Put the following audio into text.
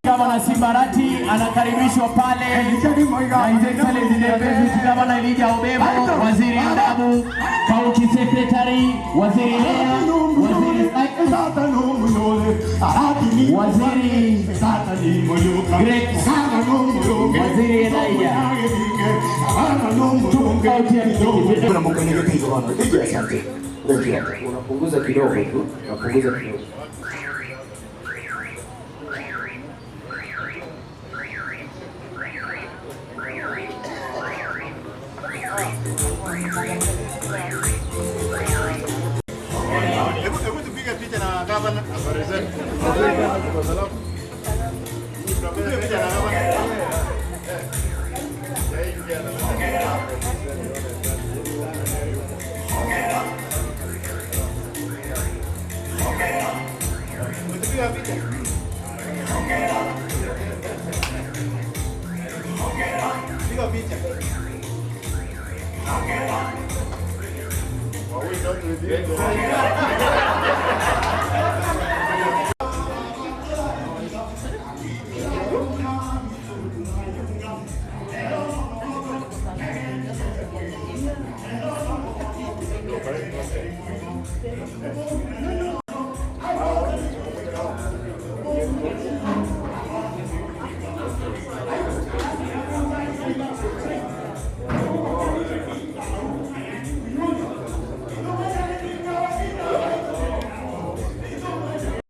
Gavana Simbarati anakaribishwa pale na His Excellency the Deputy Governor Elijah Obebo, Waziri Adabu, County Secretary, Waziri Lea, Waziri Waziri Great, Waziri Elijah. Unapunguza kidogo tu, unapunguza kidogo. Hebu tupige picha na gavana. Tupige picha na gavana. Tupige picha. Piga picha.